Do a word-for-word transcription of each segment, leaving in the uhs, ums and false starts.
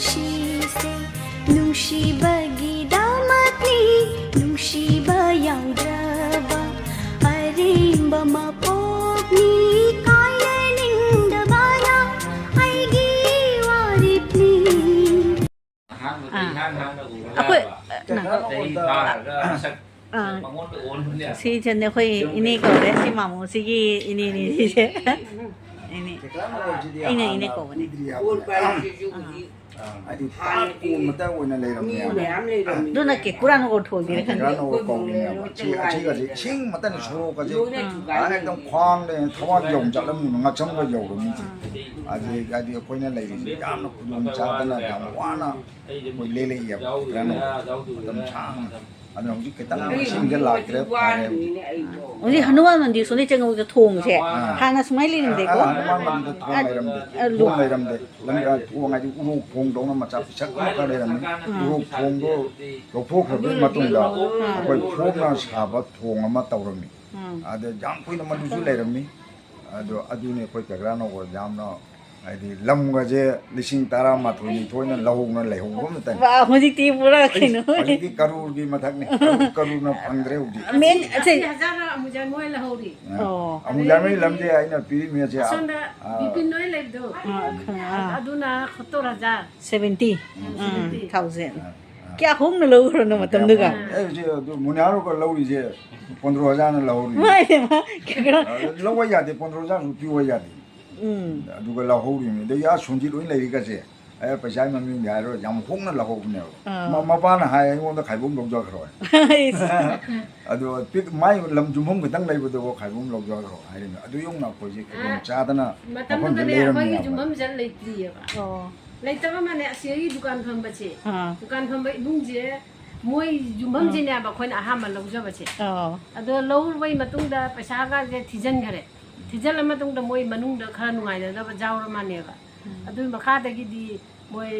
ꯁꯤꯁꯦ ꯅꯨꯡꯁꯤꯕꯒꯤꯗꯃꯛꯅꯤ, ꯅꯨꯡꯁꯤꯕ ꯌꯥꯎꯗ꯭ꯔꯕ ꯑꯔꯦꯝꯕ ꯃꯄꯣꯛꯅꯤ, ꯀꯥꯏꯅꯅꯤꯡꯗꯕꯅ ꯑꯩꯒꯤ ꯋꯥꯔꯦꯞꯅꯤ꯫ ꯑꯥ꯫ ꯑꯩꯈꯣꯏ, ꯑ, ꯅ- ꯑꯥ꯫ ꯁꯤꯁꯦ ꯑꯩꯈꯣꯏ ꯏꯅꯦ ꯀꯧꯔꯦ꯫ ꯁꯤ ꯃꯥꯃꯣꯁꯤꯒꯤ ꯏꯅꯦꯅꯦ ꯁꯤꯁꯦ꯫ ꯏꯅꯦ꯫ ꯑꯩꯅ ꯏꯅꯦ ꯀꯧꯕꯅꯦ꯫ ꯑꯥ꯫ ꯍꯥꯏꯗꯤ ꯄꯥꯠ ꯀꯣꯝꯕꯇ ꯑꯣꯏꯅ ꯂꯩꯔꯝꯃꯦ꯫ ꯑꯗꯨꯅ ꯀꯦꯀꯨꯔꯥꯅ ꯑꯣꯟꯊꯣꯛꯄꯤꯔꯦ ꯈꯪꯗꯦ꯫ ꯀꯦꯀꯨꯔꯥꯅ ꯑꯣꯟꯊꯣꯛꯄꯤꯅꯦꯕ꯫ ꯁꯤ, ꯑꯁꯤꯒꯁꯦ ꯏꯁꯤꯡ ꯃꯇꯅ ꯁꯣꯔꯣꯛꯀꯁꯦ, ꯑꯥ, ꯍꯦꯛꯇ ꯈ꯭ꯋꯥꯡꯗ ꯊꯋꯥꯟ ꯌꯧꯅ ꯆꯠꯂꯝꯃꯤꯕ, ꯉꯛꯁꯝꯒ ꯌꯧꯔꯝꯃꯤꯁꯦ꯫ ꯑꯗꯨꯗꯒꯤ ꯍꯥꯏꯗꯤ ꯑꯩꯈꯣꯏꯅ ꯂꯩꯔꯤꯁꯦ ꯌꯥꯝꯅ ꯈꯨꯗꯣꯡ ꯆꯥꯗꯅ ꯌꯥꯝ ꯋꯥꯅ ꯑꯩꯈꯣꯏ ꯂꯦꯜꯂꯛꯏꯑꯕ ꯀꯦꯀꯨꯔꯥꯅ ꯃꯇꯝ ꯁꯥꯡꯅ꯫ ꯑꯗꯨꯅ ꯍꯧꯖꯤꯛ ꯈꯤꯇꯪ ꯏꯁꯤꯡꯁꯦ ꯂꯥꯛꯇ꯭ꯔꯦ, ꯐꯔꯦ ꯍꯧꯖꯤꯛ꯫ ꯍꯧꯖꯤꯛ ꯍꯅꯨꯃꯥꯟ ꯃꯟꯗꯤꯔ ꯁꯣꯝꯗ ꯆꯪꯉꯧꯗ ꯊꯣꯡꯁꯦ ꯑꯥ꯫ ꯍꯥꯟꯅ ꯁꯨꯃꯥꯏꯅ ꯂꯩꯔꯝꯗꯦꯀꯣ? ꯑꯥ, ꯍꯅꯨꯃꯥꯟ ꯃꯟꯗꯤꯔꯗ ꯊꯣꯡ ꯑ, ꯂꯩꯔꯝꯗꯦ꯫ ꯑ, ꯊꯣꯡ ꯂꯩꯔꯝꯗꯦ꯫ ꯂꯝ, ꯑ, ꯊꯣꯡ ꯍꯥꯏꯗꯤ ꯎꯔꯣꯛ ꯊꯣꯡꯗꯧꯅ ꯃꯆꯥ ꯄꯤꯁꯛ ꯑꯃꯈꯛ ꯂꯩꯔꯝꯃꯤ꯫ ꯎꯝ꯫ ꯎꯔꯣꯛ ꯊꯣꯡꯗꯣ ꯂꯧꯊꯣꯛꯈ꯭ꯔꯕ ꯃꯇꯨꯡꯗ ꯑꯥ꯫ ꯑꯩꯈꯣꯏ ꯐꯣꯝꯅ ꯁꯥꯕ ꯊꯣꯡ ꯑꯃ ꯇꯧꯔꯝꯃꯤ꯫ ꯎꯝ꯫ ꯑꯗ ꯌꯥꯝ ꯀꯨꯏꯅ ꯃꯗꯨꯁꯨ ꯂꯩꯔꯝꯃꯤ꯫ ꯑꯗꯣ ꯑꯗꯨꯅꯤ ꯑꯩꯈꯣꯏ ꯀꯦꯀꯨꯔꯥꯅ ꯌꯥꯝꯅ ꯍꯥꯏꯗꯤ ꯂꯝꯒꯁꯦ ꯂꯤꯁꯤꯡ ꯇꯔꯥꯃꯥꯊꯣꯏ ꯅꯤꯊꯣꯏꯅ ꯂꯧꯍꯧꯅ ꯂꯩꯍꯧꯕ ꯑꯃꯇꯅꯤ꯫ ꯋꯥ, ꯍꯧꯖꯤꯛꯇꯤ ꯄꯨꯔꯥ ꯀꯩꯅꯣ꯫ ꯍꯧꯖꯤꯛꯇꯤ ꯀꯔꯣꯔꯒꯤ ꯃꯊꯛꯅꯤ꯫ ꯀꯔꯣꯔ, ꯀꯔꯣꯔꯅ ꯐꯪꯗ꯭ꯔꯦ ꯍꯧꯖꯤꯛ꯫ ꯃꯦꯟ, ꯑꯁꯤ ꯑꯁꯤ ꯍꯖꯥꯔ ꯑꯃꯨꯖꯟ ꯃꯣꯏ ꯂꯧꯍꯧꯔꯤ꯫ ꯑ, ꯑꯃꯨꯖꯟ ꯃꯣꯏ ꯂꯝꯁꯦ ꯑꯩꯅ ꯄꯤꯔꯤꯃꯤ ꯑꯁꯦ, ꯑꯁꯣꯝꯗ ꯑ, ꯕꯤꯄꯤꯟ ꯍꯣꯏ ꯂꯩꯕꯗꯣ꯫ ꯑ, ꯑ꯫ ꯑꯗꯨꯅ ꯁꯠꯇꯔ ꯍꯖꯥꯔ꯫ ꯁꯚꯦꯟꯇꯤ꯫ ꯎꯝ꯫ ꯎꯝ, ꯊꯥꯎꯖꯟ꯫ ꯑ, ꯑ꯫ ꯀꯌꯥ ꯍꯣꯡꯅ ꯂꯧꯈ꯭ꯔꯅꯣ ꯃꯇꯝꯗꯨꯒ? ꯑꯦ, ꯍꯧꯖꯤꯛ ꯑꯗꯨ ꯃꯣꯅꯤꯍꯥꯔꯣꯒ ꯂꯧꯔꯤꯁꯦ ꯄꯟꯗ꯭ꯔꯣ ꯍꯖꯥꯔꯅ ꯂꯧꯍꯧꯔꯤ꯫ ꯃꯥꯅꯦ, ꯃꯥ, ꯀꯩꯅꯣ꯫ ꯑ, ꯂꯧꯕ ꯌꯥꯗꯦ, ꯄꯟꯗ꯭ꯔꯣ ꯍꯖꯥꯔ ꯄꯤꯌꯨ ꯌꯥꯗꯦ꯫ ꯎꯝ꯫ ꯑꯗꯨꯒ ꯂꯧꯍꯧꯔꯤꯅꯤ꯫ ꯑꯗꯩ ꯑꯥ ꯁꯣꯟꯖꯤꯠ ꯂꯣꯏ ꯂꯩꯔꯤ ꯀꯁꯦ꯫ ꯑꯩ ꯄꯩꯁꯥꯒꯤ ꯃꯃꯤꯡꯗꯤ ꯍꯥꯏꯔꯣꯏ, ꯌꯥꯝ ꯍꯣꯡꯅ ꯂꯧꯍꯧꯕꯅꯦꯕ꯫ ꯑꯥ꯫ ꯃ-, ꯃꯄꯥꯅ ꯍꯥꯏ ꯑꯩꯉꯣꯟꯗ ꯈꯥꯏꯕꯣꯝ ꯂꯧꯖꯈ꯭ꯔꯣ꯫ ꯏꯁ꯫ ꯑꯗꯣ ꯄꯤꯛ-, ꯃꯥꯏ ꯂꯝ ꯌꯨꯝꯐꯝ ꯈꯤꯇꯪ ꯂꯩꯕꯗꯨꯕꯨ ꯈꯥꯏꯕꯣꯝ ꯂꯧꯖꯈ꯭ꯔꯣ ꯍꯥꯏꯔꯤꯅꯤ꯫ ꯑꯗꯨ ꯌꯧꯅ ꯑꯩꯈꯣꯏꯁꯦ ꯈꯨꯗꯣꯡ ꯑꯥ, ꯆꯥꯗꯅ ꯃꯐꯝꯗ ꯃꯇꯝꯗꯨꯗꯅꯦ ꯑꯩꯈꯣꯏꯒꯤ ꯂꯩꯔꯝꯃꯤꯅꯦꯕ꯫ ꯌꯨꯝꯐꯝꯁꯦ ꯂꯩꯇ꯭ꯔꯤꯑꯕ꯫ ꯑꯣ꯫ ꯂꯩꯇꯕ ꯃꯥꯅꯦ, ꯑꯁꯤꯒꯤ ꯗꯨꯀꯥꯟ ꯐꯝꯕꯁꯦ꯫ ꯑꯥ꯫ ꯗꯨꯀꯥꯟ ꯐꯝꯕ ꯏꯃꯨꯡꯁꯦ ꯃꯣꯏ ꯌꯨꯝꯐꯝꯁꯤꯅꯦꯕ ꯑꯩꯈꯣꯏꯅ ꯑꯍꯥꯟꯕ ꯂꯧꯖꯕꯁꯦ꯫ ꯑꯣ꯫ ꯑꯗꯣ ꯂꯧꯔꯨꯕꯩ ꯃꯇꯨꯡꯗ ꯄꯩꯁꯥꯒꯁꯦ ꯊꯤꯖꯤꯟꯈꯔꯦ꯫ ꯊꯤꯖꯤꯜꯂ ꯃꯇꯨꯡꯗ ꯃꯣꯏ ꯃꯅꯨꯡꯗ ꯈꯔ ꯅꯨꯡꯉꯥꯏꯅꯗꯕ ꯌꯥꯎꯔ ꯃꯥꯜꯅꯦꯕ꯫ ꯎꯝ꯫ ꯑꯗꯨꯒꯤ ꯃꯈꯥꯗꯒꯤꯗꯤ ꯃꯣꯏ,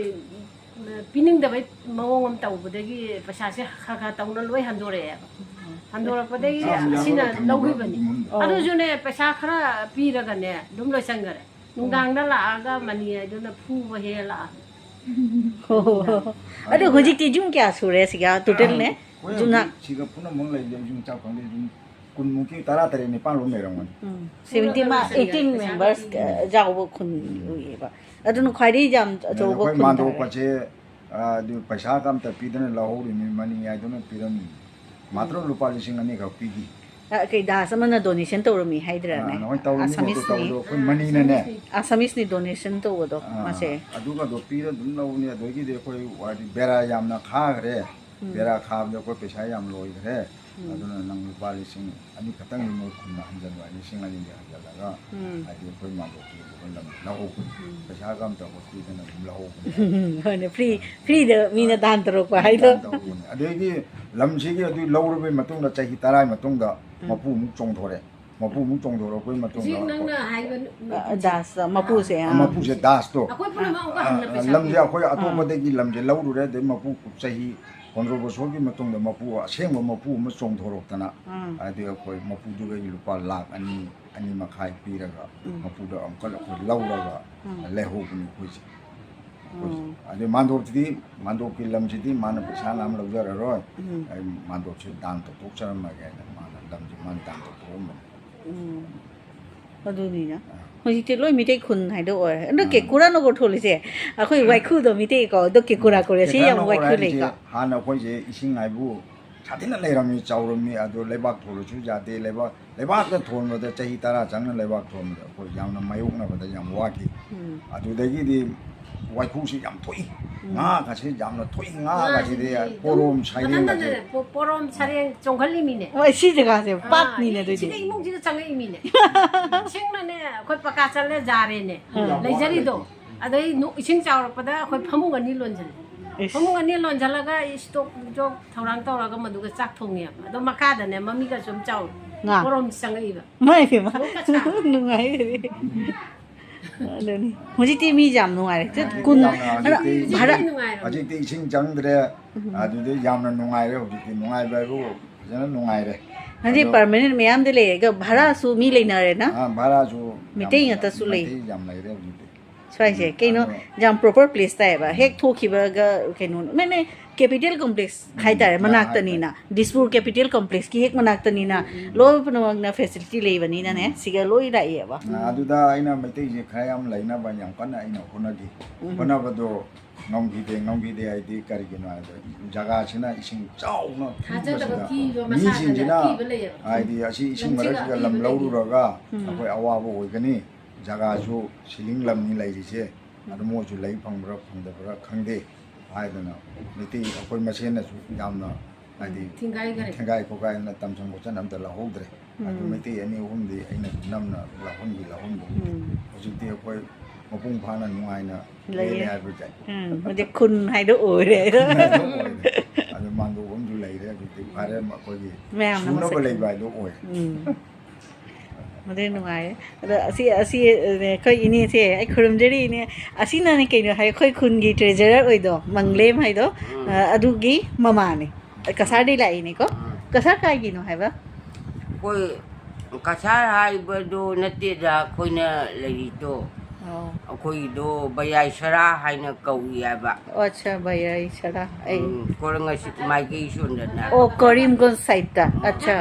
ꯎꯝ, ꯄꯤꯅꯤꯡꯗꯕꯩ ꯃꯑꯣꯡ ꯑꯃ ꯇꯧꯕꯗꯒꯤ ꯄꯩꯁꯥꯁꯦ ꯈꯔ ꯈꯔ ꯇꯧꯅ ꯂꯣꯏ ꯍꯟꯗꯣꯔꯛꯑꯦꯕ꯫ ꯎꯝ꯫ ꯍꯟꯗꯣꯔꯛꯄꯗꯒꯤ ꯌꯥꯝ ꯑꯁꯤꯅ ꯌꯥꯝꯅ ꯂꯧꯈꯤꯕꯅꯤ꯫ ꯎꯝ꯫ ꯑꯣ꯫ ꯑꯗꯨꯁꯨꯅꯦ ꯄꯩꯁꯥ ꯈꯔ ꯄꯤꯔꯒꯅꯦ ꯑꯗꯨꯝ ꯂꯣꯏꯁꯟꯈꯔꯦ꯫ ꯅꯨꯡꯗꯥꯡꯗ ꯂꯥꯛꯑꯒ ꯃꯅꯤ ꯍꯥꯏꯗꯨꯅ ꯐꯨꯕ ꯍꯦꯛ ꯂꯥꯛꯑꯦ꯫ ꯑꯣ꯫ ꯑꯗꯨ ꯍꯧꯖꯤꯛꯇꯤ ꯌꯨꯝ ꯀꯌꯥ ꯁꯨꯔꯦ ꯁꯤꯒ ꯇꯣꯇꯦꯜꯅꯦ? ꯑꯩꯈꯣꯏ ꯌꯨꯝꯅꯥꯛ? ꯍꯧꯖꯤꯛ ꯁꯤꯒ ꯄꯨꯟꯅ ꯑꯃꯨꯛ ꯂꯩꯕꯗ ꯌꯨꯝ ꯆꯥꯛ ꯐꯪꯗꯦ, ꯌꯨꯝ ꯀꯨꯟꯃꯨꯛꯀꯤ, ꯇꯔꯥ ꯇꯔꯦꯠ ꯅꯤꯄꯥꯟ ꯂꯣꯝ ꯂꯩꯔꯝꯒꯅꯤ꯫ ꯎꯝ, ꯁꯚꯦꯟꯇꯤꯟ ꯃꯥ ꯑꯩꯠꯇꯤꯟ ꯃꯦꯝꯕꯔꯁ ꯌꯥꯎꯕ ꯈꯨꯟ ꯑꯣꯏꯌꯦꯕ꯫ ꯑꯗꯨꯅ ꯈ꯭ꯋꯥꯏꯗꯒꯤ ꯌꯥꯝ ꯑꯆꯧꯕ ꯑꯩꯈꯣꯏ ꯈꯨꯟ ꯇꯥꯔꯦ꯫ ꯃꯥꯟꯗꯣꯞꯀꯁꯦ, ꯑ, ꯑꯗꯨ ꯄꯩꯁꯥꯒ ꯑꯝꯇ ꯄꯤꯗꯅ ꯂꯧꯍꯧꯔꯤꯃꯤ, ꯃꯅꯤ ꯍꯥꯏꯗꯨꯅ ꯄꯤꯔꯝꯃꯤ꯫ ꯃꯥꯇ꯭ꯔꯣ ꯎꯝ꯫ ꯂꯨꯄꯥ ꯂꯤꯁꯤꯡ ꯑꯅꯤꯈꯛ ꯄꯤꯈꯤ꯫ ꯑ, ꯀꯩ ꯗꯥꯁ ꯑꯃꯅ ꯗꯣꯅꯦꯁꯟ ꯇꯧꯔꯝꯃꯤ ꯍꯥꯏꯗ꯭ꯔꯥꯅꯦ? ꯑ, ꯅꯈꯣꯏ ꯇꯧꯔꯝꯃꯤ, ꯑꯗꯨ ꯑꯁꯥꯃꯤꯁꯅꯤ꯫ ꯇꯧꯕꯗꯣ ꯑꯩꯈꯣꯏ ꯃꯅꯤꯅꯅꯦ꯫ ꯑꯁꯥꯃꯤꯁꯅꯤ ꯗꯣꯅꯦꯁꯟ ꯇꯧꯕꯗꯣ ꯑ, ꯃꯥꯁꯦ꯫ ꯑꯗꯨꯒꯗꯣ ꯄꯤꯔ ꯑꯗꯨꯝ ꯂꯧꯅꯤ꯫ ꯑꯗꯒꯤꯗꯤ ꯑꯩꯈꯣꯏ ꯋꯥꯗꯤ ꯕꯦꯔꯥ ꯌꯥꯝꯅ ꯈꯥꯈ꯭ꯔꯦ꯫ ꯎꯝ꯫ ꯕꯦꯔꯥ ꯈꯥꯕꯗ ꯑꯩꯈꯣꯏ ꯄꯩꯁꯥ ꯌꯥꯝ ꯂꯣꯏꯈ꯭ꯔꯦ꯫ ꯎꯝ꯫ ꯑꯗꯨꯅ ꯅꯪ ꯂꯨꯄꯥ ꯂꯤꯁꯤꯡ ꯑꯅꯤ ꯈꯛꯇꯪꯗꯤ ꯃꯣꯏ ꯈꯨꯟꯗ ꯍꯟꯖꯜꯂꯣ ꯍꯥꯏ, ꯂꯤꯁꯤꯡ ꯑꯅꯤꯗꯤ ꯍꯟꯖꯜꯂꯒ, ꯎꯝ꯫ ꯍꯥꯏꯗꯤ ꯑꯩꯈꯣꯏ ꯃꯥꯟꯗꯣꯞꯀꯤ ꯑꯗꯨꯒ ꯂꯝ ꯂꯧꯍꯧꯕꯅꯤ꯫ ꯎꯝ꯫ ꯄꯩꯁꯥꯒ ꯑꯝꯇ ꯑꯩꯈꯣꯏ ꯄꯤꯗꯅ ꯑꯗꯨꯝ ꯂꯧꯍꯧꯕꯅꯤ꯫ ꯍꯣꯏꯅꯦ, ꯐ꯭ꯔꯤ, ꯐ꯭ꯔꯤꯗ ꯃꯤꯅ ꯗꯥꯟ ꯇꯧꯔꯛꯄ ꯍꯥꯏꯗꯣ꯫ ꯗꯥꯟ ꯇꯧꯔꯛꯄꯅꯤ꯫ ꯑꯗꯒꯤ ꯂꯝꯁꯤꯒꯤ ꯑꯗꯨ ꯂꯧꯔꯕꯩ ꯃꯇꯨꯡꯗ ꯆꯍꯤ ꯇꯔꯥꯒꯤ ꯃꯇꯨꯡꯗ ꯎꯝ꯫ ꯃꯄꯨ ꯑꯃꯨꯛ ꯆꯣꯡꯊꯣꯔꯛꯑꯦ꯫ ꯃꯄꯨ ꯑꯃꯨꯛ ꯆꯣꯡꯊꯣꯔꯛꯄꯩ ꯃꯇꯨꯡꯗ ꯍꯧꯖꯤꯛ ꯅꯪꯅ ꯑꯩꯈꯣꯏ ꯍꯥꯏꯕ ꯑ, ꯅꯨꯄꯤꯁꯦ꯫ ꯗꯥꯁ, ꯃꯄꯨꯁꯦ, ꯑ, ꯑꯥ꯫ ꯃꯄꯨꯁꯦ ꯗꯥꯁꯇꯣ꯫ ꯑꯩꯈꯣꯏ ꯄꯨꯝꯅꯃꯛ ꯑꯃꯨꯛꯀ ꯍꯟꯅ ꯑ, ꯄꯩꯁꯥ ꯂꯝꯁꯦ ꯄꯤꯔꯦ꯫ ꯑꯩꯈꯣꯏ ꯑꯥ꯫ ꯑꯇꯣꯞꯄꯗꯒꯤ ꯂꯝꯁꯦ ꯂꯧꯔꯨꯔꯦ, ꯑꯗꯩ ꯃꯄꯨ ꯆꯍꯤ ꯍꯨꯝꯗ꯭ꯔꯥ ꯕꯁꯣꯔꯒꯤ ꯃꯇꯨꯡꯗ ꯃꯄꯨ, ꯑꯁꯦꯡꯕ ꯃꯄꯨ ꯑꯃ ꯆꯣꯡꯊꯣꯔꯛꯇꯅ, ꯎꯝ꯫ ꯍꯥꯏꯗꯤ ꯑꯩꯈꯣꯏ ꯃꯄꯨꯗꯨꯗꯒꯤ ꯂꯨꯄꯥ ꯂꯥꯈ ꯑꯅꯤ, ꯑꯅꯤ ꯃꯈꯥꯏ ꯄꯤꯔꯒ ꯎꯝ꯫ ꯃꯄꯨꯗ ꯑꯃꯨꯛꯀ ꯑꯩꯈꯣꯏ ꯂꯧꯔꯒ ꯎꯝ꯫ ꯂꯩꯍꯧꯕꯅꯤ ꯑꯩꯈꯣꯏꯁꯦ꯫ ꯑꯩꯈꯣꯏꯁꯦ꯫ ꯎꯝ꯫ ꯑꯗꯩ ꯃꯥꯟꯗꯣꯞꯇꯨꯗꯤ, ꯃꯥꯟꯗꯣꯞꯀꯤ ꯂꯝꯁꯤꯗꯤ ꯃꯥꯅ ꯄꯩꯁꯥ ꯃꯌꯥꯝ ꯂꯧꯖꯔꯔꯣꯏ꯫ ꯎꯝ꯫ ꯑꯩ ꯃꯥꯟꯗꯣꯞꯁꯦ ꯗꯥꯟ ꯇꯧꯊꯣꯛꯆꯔꯝꯃꯒꯦ ꯍꯥꯏꯅ ꯃꯥꯅ ꯂꯝꯁꯦ ꯃꯥꯅ ꯗꯥꯟ ꯇꯧꯊꯣꯛꯑꯝꯕꯅꯤ꯫ ꯎꯝ꯫ ꯑꯗꯨꯅꯤꯅ꯫ ꯑꯥ꯫ ꯍꯧꯖꯤꯛꯇꯤ ꯂꯣꯏ ꯃꯤꯇꯩ ꯈꯨꯟ ꯍꯥꯏꯗꯣ ꯑꯣꯏꯔꯦ꯫ ꯑꯗꯣ ꯑꯥ꯫ ꯀꯦꯀꯨꯔꯥ ꯅꯒꯔ ꯊꯣꯜꯂꯤꯁꯦ, ꯑꯩꯈꯣꯏ ꯋꯥꯏꯈꯨꯗꯣ ꯃꯤꯇꯩ ꯀꯣ, ꯑꯗꯣ ꯀꯦꯀꯨꯔꯥ ꯎꯝ꯫ ꯀꯧꯔꯦ꯫ ꯁꯤ ꯀꯦꯀꯨꯔꯥ ꯌꯥꯝ ꯅꯒꯔ ꯋꯥꯏꯈꯨ ꯍꯥꯏꯔꯤꯁꯦ ꯂꯩꯀꯣ꯫ ꯍꯥꯟꯅ ꯑꯩꯈꯣꯏꯁꯦ ꯏꯁꯤꯡ ꯍꯥꯏꯕꯨ ꯁꯥꯊꯤꯅ ꯂꯩꯔꯝꯃꯤ, ꯆꯥꯎꯔꯝꯃꯤ꯫ ꯑꯗꯣ ꯂꯩꯕꯥꯛ ꯊꯣꯜꯂꯁꯨ ꯌꯥꯗꯦ꯫ ꯂꯩꯕꯥꯛ, ꯂꯩꯕꯥꯛꯇ ꯊꯣꯟꯕꯗ ꯆꯍꯤ ꯇꯔꯥ ꯆꯪꯅ ꯂꯩꯕꯥꯛ ꯊꯣꯟꯕꯗ ꯑꯩꯈꯣꯏ ꯌꯥꯝꯅ ꯃꯥꯌꯣꯛꯅꯕꯗ ꯌꯥꯝ ꯋꯥꯈꯤ꯫ ꯎꯝ꯫ ꯑꯗꯨꯗꯒꯤꯗꯤ ꯋꯥꯏꯈꯨꯁꯤ ꯌꯥꯝ ꯊꯣꯛꯏ꯫ ꯎꯝ꯫ ꯉꯥꯒꯁꯤ ꯌꯥꯝꯅ ꯊꯣꯛꯏ꯫ ꯉꯥꯒꯁꯤꯗꯤ ꯉꯥꯁꯤꯗꯤ ꯄꯣꯔꯣꯝ ꯑꯗꯨꯝ ꯁꯩꯔꯦꯡꯒꯁꯦ꯫ ꯃꯊꯟꯇꯅꯅꯦ, ꯄꯣ-, ꯄꯣꯔꯣꯝ ꯁꯔꯦꯡ ꯆꯣꯡꯈꯠꯂꯤꯃꯤꯅꯦ꯫ ꯍꯣꯏ, ꯁꯤ ꯖꯒꯥꯁꯦ ꯑꯥ, ꯄꯥꯠꯅꯤꯅꯦ ꯏ-, ꯑꯗꯨꯗꯤ꯫ ꯁꯤꯒ ꯏꯃꯨꯡꯁꯤꯒ ꯆꯪꯉꯛꯏꯃꯤꯅꯦ꯫ ꯏꯁꯤꯡꯅꯅꯦ, ꯑꯩꯈꯣꯏ ꯄꯀꯥ ꯆꯜꯂꯦ ꯖꯥꯔꯦꯅꯦ꯫ ꯎꯝ꯫ ꯂꯩꯖꯔꯤꯗꯣ꯫ ꯑꯗꯩ ꯅꯨ-, ꯏꯁꯤꯡ ꯆꯥꯎꯔꯛꯄꯗ ꯑꯩꯈꯣꯏ ꯐꯃꯨꯡ ꯑꯅꯤ ꯂꯣꯟꯁꯤꯜꯂꯦ꯫ ꯏꯁ꯫ ꯐꯃꯨꯡ ꯑꯅꯤ ꯂꯣꯟꯁꯤꯜꯂꯒ ꯏꯁꯇꯣꯛ ꯖꯣꯛ ꯊꯧꯔꯥꯡ ꯇꯧꯔꯒ ꯃꯗꯨꯒ ꯆꯥꯛ ꯊꯣꯡꯉꯦꯕ꯫ ꯑꯗꯣ ꯃꯈꯥꯗꯅꯦ ꯃꯃꯤꯒ ꯁꯨꯝ ꯆꯥꯎ-, ꯉꯥ꯫ ꯄꯣꯔꯣꯝ ꯆꯪꯉꯛꯏꯕ꯫ ꯃꯥꯏ ꯄꯦꯝꯃ꯫ ꯅꯣꯛꯀ ꯁꯥ꯫ ꯅꯨꯡꯉꯥꯏꯔꯦ꯫ ꯑꯗꯨꯅꯤ꯫ ꯍꯧꯖꯤꯛꯇꯤ ꯃꯤꯁꯦ ꯌꯥꯝ ꯅꯨꯡꯉꯥꯏꯔꯦ꯫ ꯆꯠ-, ꯀꯨꯟ-, ꯌꯥꯝꯅ ꯑꯗ ꯍꯧꯖꯤꯛꯇꯤ, ꯚꯥꯔꯥ-, ꯍꯧꯖꯤꯛꯇꯤ ꯏꯁꯤꯡ ꯆꯪꯗ꯭ꯔꯦ꯫ ꯎꯝ꯫ ꯑꯗꯨꯗꯤ ꯌꯥꯝꯅ ꯅꯨꯡꯉꯥꯏꯔꯦ ꯍꯧꯖꯤꯛꯇꯤ꯫ ꯅꯨꯡꯉꯥꯏꯕ ꯍꯥꯏꯕꯨ ꯐꯖꯅ ꯅꯨꯡꯉꯥꯏꯔꯦ꯫ ꯍꯧꯖꯤꯛ ꯑꯗꯣ permanent ꯃꯌꯥꯝꯗꯤ ꯂꯩꯔꯦ꯫ ꯑꯗꯣ ꯚꯥꯔꯥꯁꯨ ꯃꯤ ꯂꯩꯅꯔꯦꯅ? ꯑꯥ, ꯚꯥꯔꯥꯁꯨ ꯌꯥꯝ ꯃꯤꯇꯩ ꯂꯩ-, ꯉꯥꯛꯇꯁꯨ ꯂꯩ꯫ ꯃꯩꯇꯩ ꯌꯥꯝ ꯂꯩꯔꯦ ꯍꯧꯖꯤꯛꯇꯤ꯫ ꯁ꯭ꯋꯥꯏꯁꯦ ꯀꯩꯅꯣ, ꯌꯥꯝ ꯄ꯭ꯔꯣꯄꯔ ꯄ꯭ꯂꯦꯁ ꯇꯥꯏꯌꯦꯕ꯫ ꯍꯦꯛ ꯊꯣꯛꯈꯤꯕꯒ ꯀꯩꯅꯣ ꯃꯦꯅꯦ ꯀꯦꯄꯤꯇꯦꯜ ꯀꯣꯝꯄ꯭ꯂꯦꯛꯁ ꯍꯥꯏꯇꯥꯔꯦ, ꯃꯅꯥꯛꯇꯅꯤꯅ, ꯗꯤꯁꯄꯨꯔ ꯀꯦꯄꯤꯇꯦꯜ ꯀꯣꯝꯄ꯭ꯂꯦꯛꯁꯀꯤ ꯍꯦꯛ ꯃꯅꯥꯛꯇꯅꯤꯅ꯫ ꯂꯣꯏꯅꯃꯛꯅ ꯐꯦꯁꯤꯂꯤꯇꯤ ꯂꯩꯕꯅꯤꯅꯅꯦ, ꯁꯤꯒ ꯂꯣꯏ ꯂꯥꯛꯑꯦꯕ꯫ ꯑꯗꯨꯗ ꯑꯩꯅ ꯃꯩꯇꯩꯁꯦ ꯈꯔ ꯌꯥꯝ ꯂꯩꯅꯕ ꯌꯥꯝ ꯀꯟꯅ ꯑꯩꯅ ꯍꯣꯠꯅꯈꯤ꯫ ꯍꯣꯠꯅꯕꯗꯣ ꯉꯝꯈꯤꯗꯦ꯫ ꯉꯝꯈꯤꯗꯦ ꯍꯥꯏꯗꯤ ꯀꯔꯤꯒꯤꯅꯣ ꯍꯥꯏꯕꯗ, ꯖꯒꯥꯁꯤꯅ ꯏꯁꯤꯡ ꯆꯥꯎꯅ ꯊꯥꯖꯗꯕ ꯊꯨꯝꯕꯁꯤꯗ ꯊꯤꯕ ꯃꯁꯥꯗꯅꯦ ꯃꯤꯁꯤꯡꯁꯤꯅ ꯑꯀꯤꯕ ꯂꯩꯌꯦꯕ꯫ ꯍꯥꯏꯗꯤ ꯑꯁꯤ ꯏꯁꯤꯡ ꯂꯝꯁꯤꯒ ꯃꯔꯛꯁꯤꯗ ꯑꯀꯤꯕ ꯂꯝ ꯂꯩꯌꯦꯕ꯫ ꯂꯧꯔꯨꯔꯒ ꯑꯩꯈꯣꯏ ꯑꯋꯥꯕ ꯑꯣꯏꯒꯅꯤ꯫ ꯖꯒꯥꯁꯨ ꯁꯤꯂꯤꯡ ꯂꯝꯅꯤ ꯂꯩꯔꯤꯁꯦ꯫ ꯑꯗꯨ ꯃꯣꯏꯁꯨ ꯂꯩ ꯐꯪꯕ꯭ꯔꯥ ꯐꯪꯗꯕ꯭ꯔꯥ ꯈꯪꯗꯦ ꯍꯥꯏꯗꯅ ꯃꯩꯇꯩ ꯑꯩꯈꯣꯏ ꯃꯁꯦꯟꯅꯁꯨ ꯌꯥꯝꯅ ꯍꯥꯏꯗꯤ ꯊꯤꯡꯒꯥꯏꯈꯔꯦ꯫ ꯊꯤꯡꯒꯥꯏ ꯈꯣꯠꯀꯥꯏꯅ ꯇꯝꯁꯟ ꯈꯣꯠꯆꯟ ꯑꯝꯇ ꯂꯧꯍꯧꯗ꯭ꯔꯦ꯫ ꯑꯗꯨ ꯃꯩꯇꯩ ꯑꯅꯤ ꯑꯍꯨꯝꯗꯤ ꯑꯩꯅ ꯅꯝꯅ ꯂꯧꯍꯟꯈꯤ ꯂꯧꯍꯟꯕ꯫ ꯍꯧꯖꯤꯛꯇꯤ ꯑꯩꯈꯣꯏ ꯃꯄꯨꯡ ꯐꯥꯅ ꯅꯨꯡꯉꯥꯏꯅ ꯂꯩꯔꯦ ꯂꯩꯔꯦ꯫ ꯍꯥꯏꯕ ꯌꯥꯏ꯫ ꯎꯝ, ꯍꯧꯖꯤꯛ ꯈꯨꯟ ꯍꯥꯏꯗꯣ ꯑꯣꯏꯔꯦ꯫ ꯈꯨꯟ ꯍꯥꯏꯗꯣ ꯑꯣꯏꯔꯦ꯫ ꯑꯗꯨ ꯃꯥꯡꯗꯣꯛ ꯑꯃꯁꯨ ꯂꯩꯔꯦ꯫ ꯍꯧꯖꯤꯛꯇꯤ ꯐꯔꯦ, ꯑꯩꯈꯣꯏꯒꯤ ꯃꯌꯥꯝꯅ ꯁꯨꯅꯕ ꯃꯁꯛ ꯂꯩꯕ ꯈꯪꯉꯦ꯫ ꯍꯥꯏꯗꯣ ꯑꯣꯏꯔꯦ꯫ ꯎꯝ꯫ ꯑꯗꯨ ꯅꯨꯡꯉꯥꯏꯌꯦ꯫ ꯑꯗꯣ ꯑꯁꯤ, ꯑꯁꯤ, ꯑꯩꯈꯣꯏ ꯏꯅꯦꯁꯦ ꯑꯩ ꯈꯨꯔꯨꯝꯖꯔꯤ ꯏꯅꯦ꯫ ꯑꯁꯤꯅꯅꯦ ꯀꯩꯅꯣ ꯍꯥꯏ, ꯑꯩꯈꯣꯏ ꯈꯨꯟꯒꯤ ꯇ꯭ꯔꯦꯖꯔꯔ ꯑꯣꯏꯗꯣ, ꯃꯪꯂꯦꯝ ꯍꯥꯏꯗꯣ, ꯎꯝ꯫ ꯑ, ꯑꯗꯨꯒꯤ ꯃꯃꯥꯅꯦ꯫ ꯀꯁꯥꯔꯗꯩ ꯂꯥꯛꯏꯅꯦꯀꯣ? ꯎꯝ꯫ ꯀꯁꯥꯔ ꯀꯥꯏꯒꯤꯅꯣ ꯍꯥꯏꯕ? ꯑꯩꯈꯣꯏ ꯀꯁꯥꯔ ꯍꯥꯏꯕꯗꯣ ꯅꯠꯇꯦꯗ, ꯑꯩꯈꯣꯏꯅ ꯂꯩꯔꯤꯗꯣ꯫ ꯑꯣ꯫ ꯑꯩꯈꯣꯏꯒꯤꯗꯣ ꯕꯌꯥꯏ ꯁꯔꯥ ꯍꯥꯏꯅ ꯀꯧꯏ ꯍꯥꯏꯕ꯫ ꯑꯣ, ꯑꯠꯆꯥ, ꯕꯌꯥꯏ ꯁꯔꯥ꯫ ꯑꯩ ꯎꯝ, ꯀꯣꯔꯪ ꯑꯁꯤ ꯃꯥꯏꯀꯩ ꯁꯣꯟꯗꯅ꯫ ꯑꯣ, ꯀꯔꯤꯝꯒꯣꯟ ꯁꯥꯏꯠꯇ꯫ ꯑꯠꯆꯥ꯫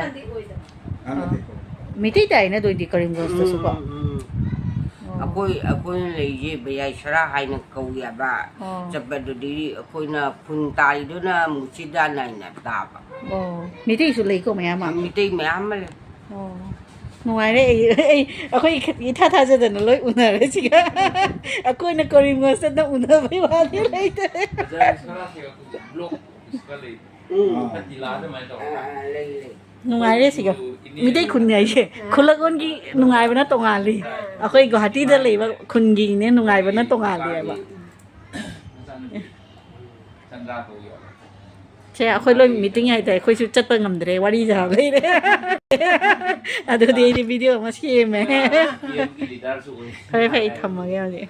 ꯃꯤꯇꯩ ꯇꯥꯏꯅ ꯑꯗꯨ ꯑꯣꯏꯗꯤ ꯀꯔꯤꯝꯒꯣꯟꯁꯇꯁꯨ ꯀꯣ꯫ ꯎꯝ, ꯎꯝ꯫ ꯑꯣ꯫ ꯑꯩꯈꯣꯏ, ꯑꯩꯈꯣꯏꯅ ꯂꯩꯁꯦ ꯕꯌꯥꯏ ꯁꯔꯥ ꯍꯥꯏꯅ ꯀꯧꯏ ꯍꯥꯏꯕ꯫ ꯑꯣ꯫ ꯆꯠꯄꯗꯨꯗꯤ ꯑꯩꯈꯣꯏꯅ ꯈꯨꯟ ꯇꯥꯔꯤꯗꯨꯅ ꯃꯨꯁꯤꯗꯥꯟ ꯍꯥꯏꯅ ꯇꯥꯕ꯫ ꯑꯣ꯫ ꯃꯤꯇꯩꯁꯨ ꯂꯩꯀꯣ ꯃꯌꯥꯝ ꯑꯃ? ꯃꯤꯇꯩ ꯃꯌꯥꯝ ꯑꯃ ꯂꯩ꯫ ꯑꯣ꯫ ꯅꯨꯡꯉꯥꯏꯔꯦ꯫ ꯑꯩ, ꯑꯩ, ꯑꯩꯈꯣꯏ ꯏꯊꯥ ꯊꯥꯖꯗꯅ ꯂꯣꯏ ꯎꯅꯔꯦ ꯁꯤꯒ꯫ ꯑꯩꯈꯣꯏꯅ ꯀꯔꯤꯝꯒꯣꯟꯁꯇ ꯎꯅꯕꯩ ꯋꯥꯗꯤ ꯂꯩꯇꯔꯦ꯫ ꯕꯖꯥꯔ ꯁꯔꯥꯁꯦ ꯑꯩꯈꯣꯏꯒꯤ ꯕ꯭ꯂꯣꯛ ꯑꯣꯐꯤꯁꯀ ꯂꯩ꯫ ꯎꯝ꯫ ꯐꯇꯤꯂꯥ ꯑꯗꯨꯃꯥꯏꯅ ꯇꯧꯔꯒ꯫ ꯑꯥ, ꯂꯩ, ꯂꯩ꯫ ꯅꯨꯡꯉꯥꯏꯔꯦ ꯁꯤꯒ꯫ ꯃꯤꯇꯩ ꯈꯨꯟꯅꯤ ꯍꯥꯏꯁꯦ꯫ ꯈꯨꯜꯂꯛꯂꯣꯟꯒꯤ ꯅꯨꯡꯉꯥꯏꯕꯅ ꯇꯣꯉꯥꯜꯂꯤ꯫ ꯑꯩꯈꯣꯏ ꯒꯨꯋꯥꯍꯥꯇꯤꯗ ꯂꯩꯕ ꯈꯨꯟꯒꯤꯅꯦ ꯅꯨꯡꯉꯥꯏꯕꯅ ꯇꯣꯉꯥꯜꯂꯤ ꯍꯥꯏꯕ꯫ ꯆꯟꯗ꯭ꯔꯥ ꯀꯧꯏ꯫ ꯁꯦ, ꯑꯩꯈꯣꯏ ꯂꯣꯏ ꯃꯤꯇꯤꯡ ꯍꯥꯏꯇꯥꯔꯦ, ꯑꯩꯈꯣꯏꯁꯨ ꯆꯠꯄ ꯉꯝꯗ꯭ꯔꯦ, ꯋꯥꯔꯤ ꯁꯥ ꯂꯩꯔꯦ꯫ ꯑꯗꯨꯗꯤ ꯑꯩꯗꯤ ꯚꯤꯗꯤꯑꯣ ꯑꯃ ꯁꯦꯝꯃꯦ꯫ ꯀꯦꯝꯒꯤ ꯂꯤꯗꯔꯁꯨ ꯑꯣꯏ꯫ ꯐꯔꯦ, ꯐꯔꯦ, ꯑꯩ ꯊꯝꯃꯒꯦ ꯍꯧꯖꯤꯛ꯫